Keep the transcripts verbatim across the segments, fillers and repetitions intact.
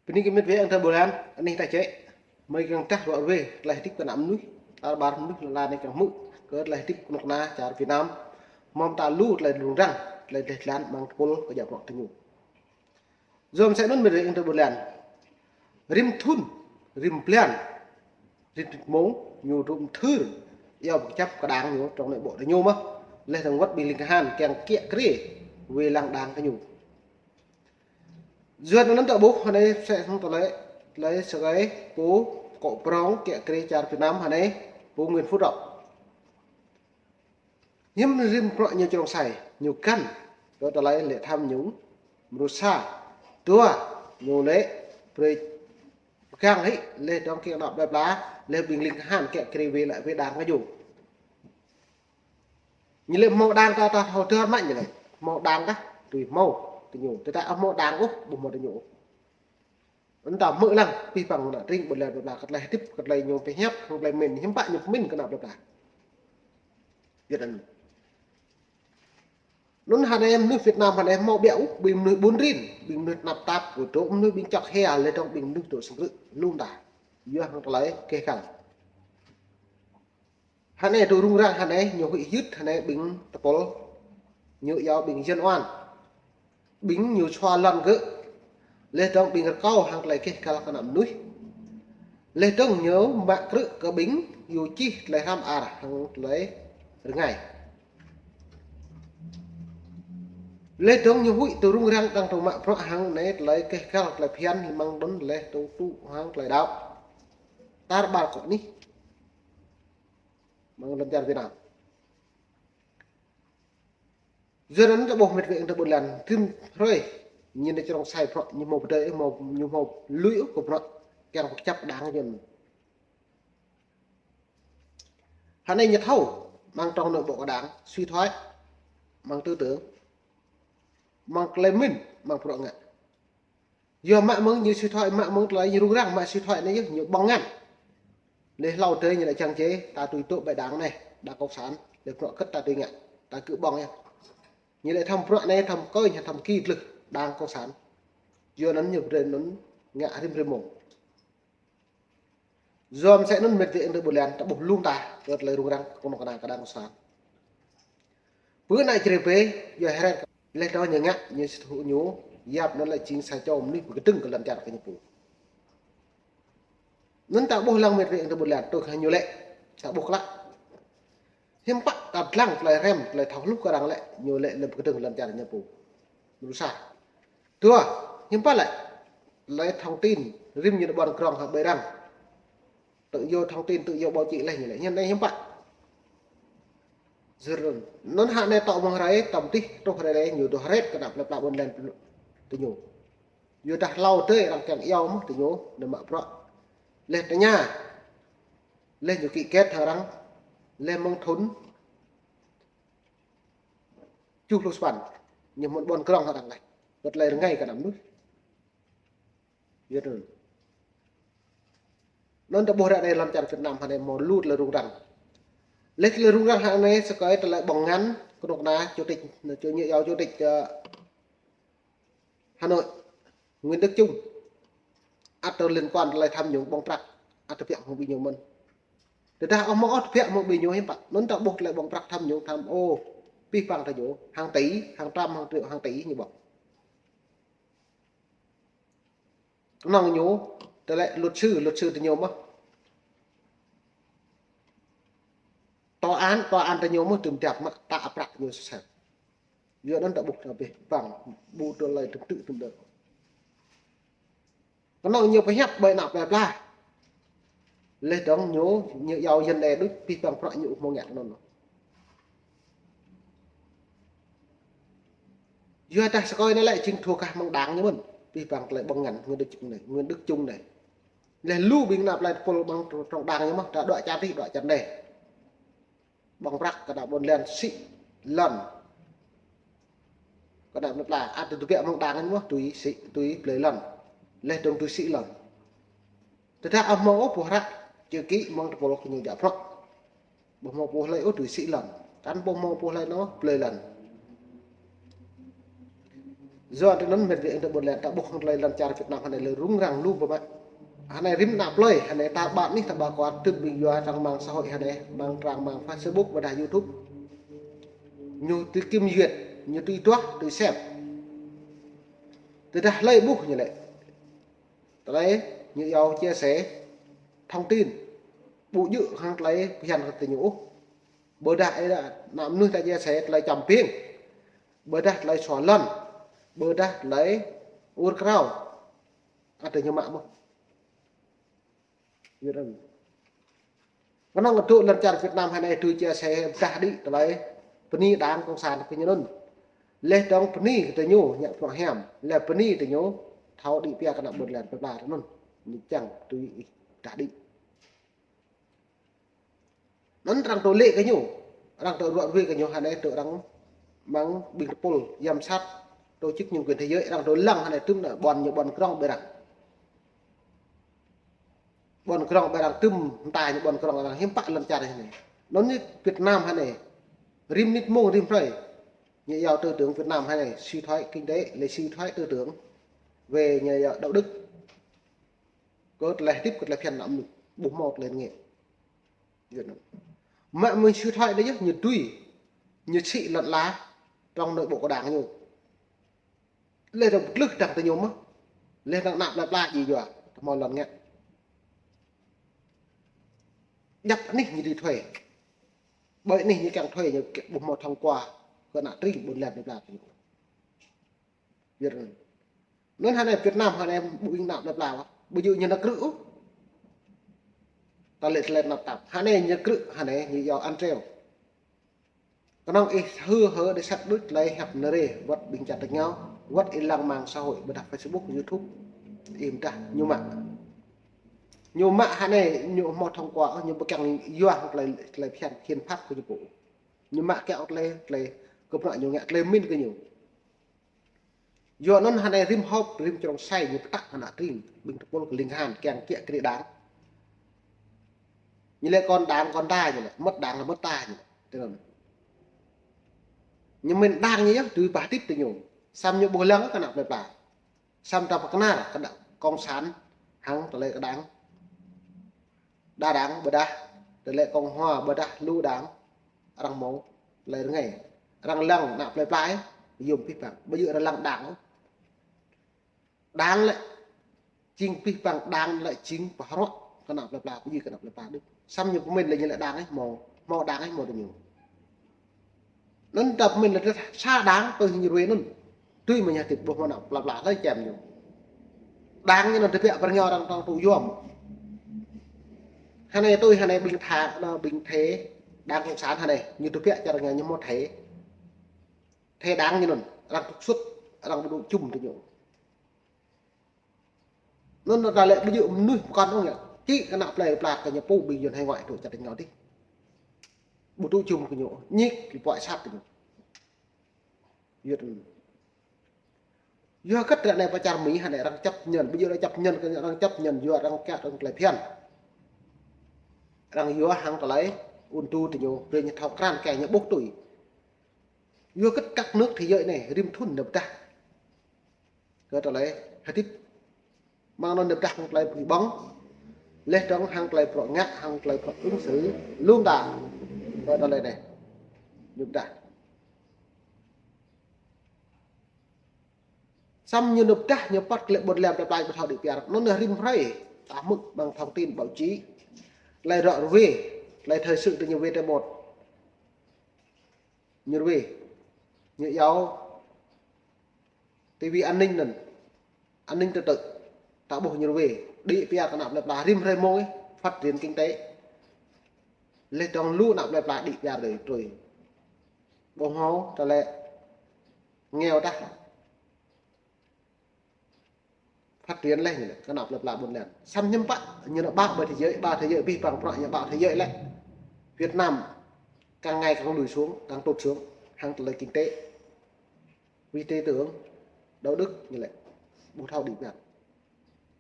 Bơni kơ met wa ayŏng adơi ƀôn lan, anih ta čĕ. Mơi kiăng tah ră ruai tơlơi hơdip kơ ană mơnuih, tar ƀar mơnuih lŏn la anai kiăng hmư̆ kơ tơlơi hơdip kơnuk kơna čar Việt Nam. Mơ̆ng ta lu tơlơi rŭng răng, tơlơi dleh dlan amăng tơpul kơ djăp bruă tơñu. Yua mơsĕ anŭn met wa ayŏng adơi ƀôn lan. Rĭm thŭn, rĭm blan, rĭm mông, ñu dŏ mơthưr, iâu pơkơjăp kơ đang ñu, trong anai ƀô̆ tơñu mơ̆n. Laih dơ̆ng wơ̆t ƀing ling kahan, kiăng kiă kriê, wai lăng đang tơñu. Yua anŭn ta ƀuh, hơnai sĕ hăng tơlơi, tơlơi sơkai pô, kŏ prong, kiă kriê čar Việt Nam, hơnai pô Nguyễn Phú Trọng. Hiư̆m rĭm bruă ñu črông sai, ñu găn kơ tơlơi lĕ tham nhũng, mrô sa, dua, ñu lĕ brơi pơgang hĭ, laih dơ̆ng kiăng ană plơi pla, laih ƀing ling kahan kiăng kriê wai lăng wai đang kơ ñu. Ñu lĕ hmâo đang ta, ta thâo dơr mă ñu lĕ. Hmâo đang kah, tui hmâo, tui ñu. Tơdah ƀu hmâo đang ôh, ƀu hmâo tui ñu ôh. Anŭn ta hmư̆ lăng, pih păng ană tring ƀôn lan plơi pla, kơ tơlơi hơdip, kơ tơlơi ñu pơhiăp, hăng tơlơi mĭn, hiư̆m pă ñu pơmĭn kơ ană plơi pla. Yua anŭn. Anŭn hơnai mơnuih Việt Nam hơnai hmâo ƀiă ôh, ƀing mơnuih ƀun rin, ƀing mơnuih tơnap tap, kơ dŏ mơnuih ƀing čŏk hia, laih dơ̆ng ƀing mơnuih dŏ sơng krư̆, lŏm ta. Yua hăng tơlơi keh kăl. Hơnai dŏ rŭng răng hơnai ñu huĭ hyưt hơnai ƀing tơpul. Ñu iâu ƀing Yuan. Ƀing ñu sua lŏn gơ̆. Laih dơ̆ng ƀing rơkâo hăng tơlơi keh kăl kơ ană mơnuih. Laih dơ̆ng ñu mă krư̆ kơ ƀing ñu čih tơlơi hrăm ar hăng tơlơi rơngai. Laih dơ̆ng ñu huĭ dŏ rŭng răng đang dŏ mă bruă hăng anai tơlơi keh kăl tơlơi phiăn lơmăng đŭn laih dơ̆ng tŭ hăng tơlơi đaŏ. Tar ƀar kŏ anih. Amăng lŏn čar Việt Nam. Yua anŭn ta ƀuh met wa ayŏng adơi ƀôn lan, rĭm hrơi, ñu anai črông sai bruă, ñu hmâo pơdơi, hmâo, ñu hmâo lui ôh kơ bruă, kiăng pơkơjăp đang ñu. Hơnai ñu thâo, amăng trong anai ƀô̆ kơ đang, suy thoái, amăng tư tưởng, amăng tơlơi mĭn, amăng bruă ngă. Yua mă mơ̆ng ñu suy thoái, mă mơ̆ng tơlơi ñu rŭng răng, mă suy thoái anai yơh, ñu ƀơ̆ng ngăn. Laih hlâo tơdơi ñu lĕ čang čê, ta tui tŭ ƀơi đang anai, đang cộng sản, laih bruă kơ̆t ta tui ngă, ta kơ ƀơ̆ng yơh. Ñu lĕ tham bruă anai, tham kơi, tham ki glưh, đang cộng sản. Yua anŭn ñu brơi anŭn ngă rĭm rĭm mông. Yua mơsĕ anŭn met wa ayŏng adơi ƀôn lan, ta ƀuh lŏm ta, kơ tơlơi rŭng răng, kơnuk kơna kơ đang cộng sản. Pơ anai čơrê bê, yua hơret, laih dơ̆ng ñu ngă, ñu sĭt hŭ ñu, yap anŭn lĕ jing sa čô mơnuih pơkơdơ̆ng kơ lŏn čar kơ ñu pô. Anŭn ta ƀuh lăng met wa ayŏng adơi ƀôn lan, tui hăng ñu lĕ, ta ƀuh klă. Hiư̆m pă ta lăng tơlơi rem, tơlơi thâo hluh kơ arăng lĕ, ñu lĕ lĕ pơkơdơ̆ng lŏn čar ñu pô. Mrô sa. Dua, hiư̆m pă lĕ, tơlơi thông tin, rĭm ñu ƀôn krong hă ƀơi arăng. Tự do thông tin, tự do báo chí laih ñu lĕ, hiư̆m anai hiư̆m pă. Yua anŭn hơnai tŏ mơ̆ng hrơi, tŏm tih, truh hrơi anai, ñu dŏ hret kơ ană plơi pla ƀôn lan tơñu. Yua dah hlâo tơdơi arăng kiăng iâu mơ̆n tơñu, anai mă bruă. Laih tơña. Laih ñu ký kết hăng arăng. Laih mơ̆ng thŭn tơjuh pluh sapăn. Ñu mơ̆n ƀôn krong hăng arăng laih. Kơ tơlơi rơngai kơ ană mơnuih. Yua anŭn. Anŭn ta ƀuh ră anai lŏn čar Việt Nam hơnai hmâo lu tơlơi rŭng răng. Laih tơlơi rŭng răng hơnai sơkai tơlơi ƀơ̆ng ngăn, kơnuk kơna chủ tịch, chủ, ñu iâu chủ tịch, ơ, Hà Nội, Nguyễn Đức Chung, ăt tơ liên quan tơlơi tham nhũng ƀơ̆ng prăk, ăt tơbiă hăng ƀing ñu mơ̆n. Tơdah ƀu hmâo ôh tơbiă hăng ƀing ñu hiư̆m pă, anŭn ta ƀuh tơlơi ƀơ̆ng prăk tham nhũng tham ô, pih păng tơñu, hàng tỷ, hàng trăm, hàng triệu, hàng tỷ ñu ƀơ̆ng. Kơnơ̆ng ñu, tơlơi luật sư, luật sư tơñu mơ̆n. Tòa án, tòa án tơñu mơ̆n, tơm tiap mă, ta prăk ñu sơsat. Yua anŭn ta ƀuh ta pih păng, ƀu tơlơi tơm tư̆ tơm đơ̆. Kơnơ̆ng ñu pơhiăp ƀơi ană plơi pla. Laih dơ̆ng ñu, ñu iâu yơh đe đôč pih păng prăk ñu ƀu hmâo ngă anŭn. Yua dah sơkai anai lĕ jing thua kah mơ̆ng đang ñu mơ̆n. Pih păng tơlơi ƀơ̆ng ngăn Nguyễn Đức Chung anai, Nguyễn Đức Chung anai. Laih lu ƀing ană plơi pla ƀơ̆ng trong đang ñu mơ̆n, ta dŏ čar tih, dŏ čar anai. Ƀơ̆ng prăk kơ ană ƀôn lan sĭ lŏn. Kơ ană plơi pla, ăt tơbiă mơ̆ng đang ñu mơ̆n, tui sĭ, tui blơi lŏn. Laih dơ̆ng tui sĭ lŏn. Tơdah ƀu hmâo ôh boh hră, chữ ký mơ̆ng tơpul kơ ñu djă prăk. Ƀu hmâo boh hlơi ôh tui sĭ lŏn. Kăn ƀu hmâo boh hlơi anŭn blơi lŏn. Yua tui anŭn mĕt wa ơi tơ ƀôn lan, ta ƀuh hăng tơlơi lŏn čar Việt Nam hơnai lĕ rŭng răng lu ƀu mă. Hơnai rĭm ană plơi, hơnai ta ƀă anih ta ƀă kơ tŭ ƀing yua trang mạng xã hội hơnai, mơ̆ng trang mạng Facebook ƀôdah YouTube. Ñu tui kiểm duyệt, ñu tui duah, tui xem. Tơdah hlơi ƀuh ñu lĕ. Tơlơi ñu iâu chia sẻ thông tin. Ƀu djơ̆ hăng tơlơi phiăn kơ tơ ñu ôh. Ƀôdah ơi ană mơnuih ta chia sẻ tơlơi čăm ƀing. Ƀôdah tơlơi sua lŏn. Ƀôdah tơlơi ur krao. Ăt tơ ñu mă mơ̆n. Yua anŭn. Kơnơ̆ng tŭ lŏn čar Việt Nam hơnai tui chia sẻ ƀôdah đĭ tơlơi bơni đảng cộng sản kơ ñu anŭn. Leh dong bơni kơ tơ ñu ñă prŏng hiam. Leh bơni tơ ñu thâo đĭ pia kơ ană ƀôn lan pơpla tơ anŭn. Ñu čang tui ih ƀôdah đĭ. Anŭn arăng tŭ lĕ kơ ñu, arăng tŭ ruă ruai kơ ñu hơnai tŭ arăng mơ̆ng ƀing tơpul giám sát tổ chức nhân quyền thế giới, arăng tŭ lăng hơnai tŭm ană ƀôn ñu ƀôn krong ƀơi arăng. Ƀôn krong ƀơi arăng tŭm mơta ñu ƀôn krong arăng hiư̆m pă lŏn čar hơnai. Anŭn ñu Việt Nam hơnai. Rĭm mơnit mông rĭm hrơi. Ñu iâu tư tưởng Việt Nam hơnai, suy thoái kinh tế, lĕ suy thoái tư tưởng về ñu iâu đạo đức. Kơ tơlơi hơdip, kơ tơlơi phiăn ană mơnuih, ƀu hmâo tơlơi ngă. Yua anŭn. Mă mơ̆ng suy thoái đôč yơh, ñu tui, ñu sĭ lŏn ala, trong nội bộ kơ đảng ñu. Leh dong pơtlưh dăng tơ ñu mơ̆n. Leh dong ană plơi pla ji yua, tơ hmâo lŏn ngă. Djăp anih ñu đi thuê. Ƀơi anih ñu kiăng thuê ñu ƀu hmâo thông qua kơ ană tring ƀôn lan plơi pla tơ ñu. Việt Nam. Anŭn hơnai Việt Nam hơnai ƀu ƀing ană plơi pla ƀu djơ̆ ñu nao krư̆ ôh. Ta lĕ tơlơi tơnap tap. Hơnai ñu krư̆, hơnai ñu iâu ăn treo. Kơnơ̆ng ih hư hơ đe sat đuč tơlơi hiăp nơre, wơ̆t ƀing čar tơ ñu, wơ̆t ih lăng mạng xã hội, ƀôdah Facebook, YouTube, ih ƀôdah ñu mă. Ñu mă hơnai ñu hmâo thông qua, ñu ƀu kiăng yua hăng tơlơi, tơlơi phiăn hiến pháp kơ ñu pô. Ñu mă kiăng tơlơi, tơlơi kơ bruă ñu ngă tơlơi min kơ ñu. Yua anŭn hơnai rĭm hop, rĭm črông sai ñu pơtă ană tring, ƀing tơpul kơ ling han, kiăng kiăng kri đảng. Ñu lĕ con đảng, con ta ñu lĕ, mất đảng là mất ta ñu lĕ. Tui anŭn. Ñu min đảng ñu yơh, tui ƀah tĭp tơ ñu. Săm ñu ƀu lăng kơ ană plơi pla. Săm ta pơkơnar kơ đảng cộng sản, hăng tơlơi kơ đảng. Đa đảng ƀôdah, tơlơi cộng hòa ƀôdah lu đảng, arăng hmâo tơlơi rơngai. Arăng lăng ană plơi pla, yôm pih păng. Ƀu djơ̆ arăng lăng đảng. Đảng lĕ, jing pih păng đảng lĕ jing pơhrŏk kơ ană plơi pla, ƀu djơ̆ kơ ană plơi pla đôč. Săm ñu pơmin lĕ ñu lĕ đảng ih hmâo, hmâo đảng ih hmâo tơ ñu. Anŭn ta pơmin lĕ sa đảng tui ñu ruai anŭn. Tui mơ̆ ñu hơdip ƀuh mơ̆ ană plơi pla hlơi čem ñu. Đảng ñu anŭn tơbiă pơ rơngiao arăng tong tŭ yôm. Hơnai tui hơnai ƀing tha, anŭn ƀing thê, đảng cộng sản hơnai, ñu tơbiă čar rơngiao ñu hmâo thê. Thê đảng ñu anŭn, arăng trục xuất, arăng ƀu tŭ čum tơ ñu. Anŭn ta lĕ ƀu djơ̆ mơnuih pơkŏn ôh ñu. Čĭ kơ ană plơi pla kơ ñu pô ƀing Yuan hải ngoại tŭ čar tơ ñu dih. Ƀu tŭ čum kơ ñu, ñik kơ puă sat kơ ñu. Yua anŭn. Yua hơget ră anai pơ čar Mi hơnai arăng chấp nhận, ƀu djơ̆ arăng chấp nhận, kơ arăng chấp nhận yua arăng kiăng arăng tơlơi phiăn. Arăng yua hăng tơlơi ôn tu tơ ñu, brơi ñu thâo krăn kiăng ñu ƀuh tui. Yua hơget các nước thế giới anai, rĭm thŭn nao pơdah. Kơ tơlơi hơdip. Mơ̆ng anŭn nao pơdah hăng tơlơi pơngi ƀơ̆ng. Leh dong hăng tơlơi bruă ngă, hăng tơlơi bruă ứng xử, lŏm ta. Kơ tơlơi anai. Nao pơdah. Săm ñu nao pơdah, ñu păt kơ lĕ ƀôn lan plơi pla ƀu thâo đĭ piar. Anŭn anai rĭm hrơi, ta hmư̆ ƀăng thông tin báo chí. Tơlơi ră ruai, tơlơi thời sự tơ ñu V T một. Ñu ruai. Ñu iâu TV an ninh anŭn. An ninh trật tự. Ta ƀuh ñu ruai. Đĭ piar kơ ană plơi pla rĭm hrơi mông ih. Phát triển kinh tế. Leh dong lu ană plơi pla đĭ piar đơi trôi. Ƀu hmâo tơlơi nghèo tah. Phát triển leh ñu lĕ, kơ ană plơi pla ƀôn lan. Săm hiư̆m pă, ñu nao báo ƀơi thế giới, báo thế giới pih păng prăk ñu báo thế giới lĕ. Việt Nam càng ngày càng lùi xuống, càng tụt xuống, hăng tơlơi kinh tế. Vì tư tưởng, đạo đức ñu lĕ. Ƀu thâo đĭ păng.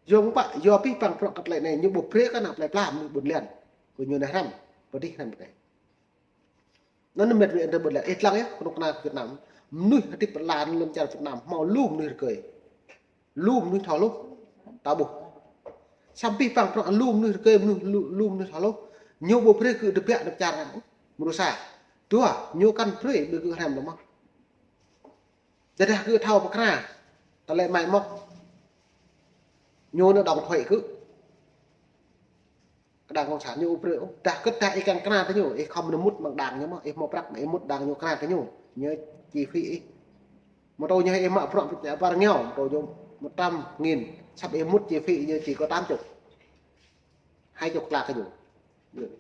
Yua hơget pă, yua pih păng prăk kơ tơlơi anai, ñu ƀu brơi kơ ană plơi pla mơnuih ƀôn lan. Kơ ñu nao hrăm, pơdih hrăm pơdih. Anŭn mĕt wa ơi tơ ƀôn lan, ih lăng yơh, kơnuk kơna Việt Nam. Mơnuih hơdip pơlan lăm čar Việt Nam hmâo lu mơnuih rơgơi. Lu mơnuih thâo hluh. Ta ƀuh. Samơ̆ pih păng prŏng lu mơnuih rơgơi, mơnuih lu, lu mơnuih thâo hluh. Ñu ƀu brơi gơ̆ tơbiă lăm čar anŭn. Mrô sa. Dua, ñu kăn brơi ƀing gơ̆ hrăm lơ̆m mơ̆n. Tơdah gơ̆ thâo pơkra. Tơlơi mai mŏk. Ñu nao đóng thuế gơ̆. Kơ đảng cộng sản ñu ƀu brơi ôh. Dah kơ dah ih kiăng kra tơ ñu, ih khŏm nao mŭt mơ̆ng đảng ñu mơ̆n, ih hmâo prăk mơ̆n ih mŭt đảng ñu kra tơ ñu. Ñu chi phí ih. Mơ̆ tơ ñu ih mă bruă pơčah ƀar rơngiao, mơ̆ tơ ñu một trăm nghìn, săp ih mŭt chi phí ñu chỉ có tám chục. Hai chục klă kơ ñu.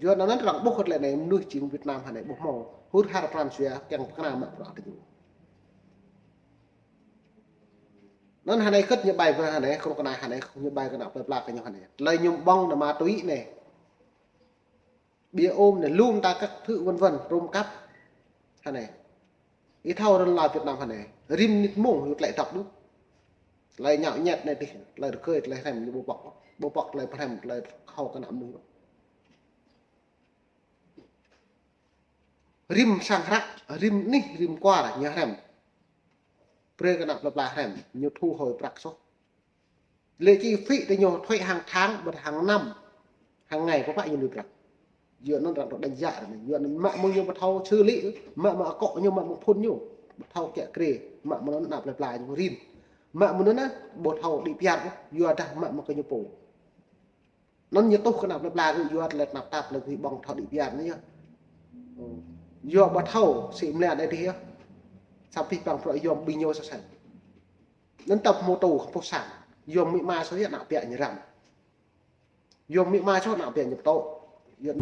Yua anŭn arăng ƀuh kơ tơlơi anai mơnuih jing Việt Nam hơnai ƀuh hmâo. Hur har pran jua kiăng pơkra mă bruă tơ ñu. Anŭn hơnai kơ̆t ñu ƀai ƀơi hơnai, kơnuk kơna hơnai, ñu ƀai kơ ană plơi pla kơ ñu hơnai. Tơlơi ñu ƀơ̆ng nao ma túy anai. Bia ôm anai, lu mơta các thứ vân vân, trộm cắp. Hơnai. Ih thâo rơ̆n la Việt Nam hơnai. Rĭm mơnit mông, ñu tơlơi dŏ đôč. Tơlơi ñao ñet anai dih, tơlơi rơgơi, tơlơi hrăm, ñu ƀu pŏk. Ƀu pŏk tơlơi pơhrăm, tơlơi thâo kơ ană mơnuih. Rĭm sang hră, rĭm anih, rĭm kwar, ñu hrăm. Brơi kơ ană plơi pla hrăm, ñu thu hồi prăk soh. Lĕ chi phí tơ ñu thuế hàng tháng, ƀôdah hàng năm, hàng ngày, pơpă ñu lui prăk. Yua anŭn arăng tơ đánh giá anai, yua anŭn mă mơ̆ng ñu ƀu thâo xử lý, mă mơ̆ng akŏ ñu, mă mơ̆ng phŭn ñu, ƀu thâo kiă kriê, mă mơ̆ng anŭn ană plơi pla ñu rĭm. Mă mơ̆ng anŭn anai, ƀu thâo đĭ piar, yua dah mă mơ̆ng kơ ñu pô. Anŭn ñu tuh kơ ană plơi pla gơ̆ yua tơlơi tơnap tap lĕ gơ̆ ƀơ̆ng thâo đĭ piar anai yơh. Yua ƀu thâo sĭ mơ̆n anai dih yơh. Samơ̆ pih păng bruă yom ƀing ñu sa sen. Anŭn tơp mô tô kơ pô sang. Yom amĭ ama soh yơh ană biă ñu răm. Yom amĭ ama soh ană biă ñu pơtô. Yua